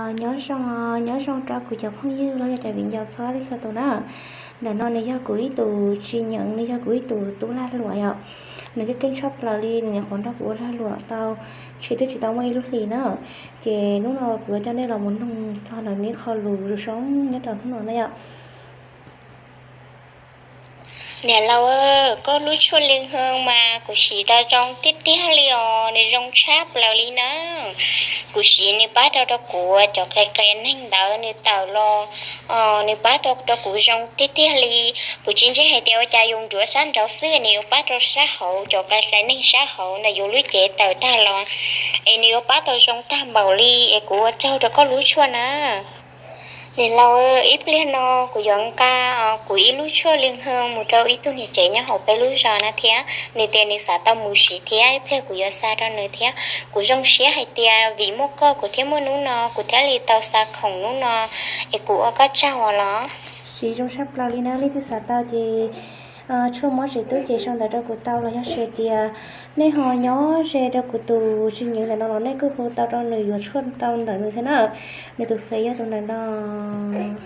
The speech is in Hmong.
Nyob zoo, nyob zoo rau kuv cov phooj ywg los yog cov viv ncaus txhua leej txhua tus na. Ntawm no nws yog kuv ib tug tsis nyeem, nws yog kuv ib tug tub lag luam yom. Nws keej keej tshaj plaws li, nws nyuam qhuav nrog kuv ua lag luam tau tsis, twb tsis tau muaj ib lub hlis na. Ces hnub no kuv yuav coj nej los mus noog txog nws ib qho lus zoo nyob rau hnub no na yom. Niam laus, koj lub tshuaj li hwj mas kuv siv tau zoo tiag tiag li os, nws zoo tshaj plaws li na. Kuv siv nws pab rau rau kuv cov qe qe neeg ntawd nws tawm los, nws pab tau rau kuv zoo tiag tiag li. Kuv tsis ntseeg hais tias ua cas yus nruab sab nraud xwb nws yuav pab rau sab hauv, cov qe qe neeg sab hauv ntawm yus lub cev tawm tag los, es nws yuav pab tau zoo tag npaum li. Es kuv ua tsaug rau koj lub tshuaj na. Niam laus, ib pliag no kuv yuav nqa kuv ib lub tshuaj li hwj mus rau ib tug niam tsev nyob hauv peb lub zos na thiab, nws tias nws xav tau mus siv thiab, ib pliag kuv yuav xa rau nws thiab. Kuv zoo siab hais tias vim muaj koj kuv thiaj muaj hnub no, kuv thiaj li tau xa khoom hnub no, es kuv ua koj tsaug os los. Siv zoo tshaj plaws li na, leej twg xav tau ces tshuaj mob tsev tub ces sau ntawv rau kuv tau los yog hais tias nej ho nyob ze rau kuv tus tsis nyeem ntawm no los nej kuj hu tau rau nws yuav tshuaj tau ntawm nws thiab na. Nws tus Face yog tus ntawm no.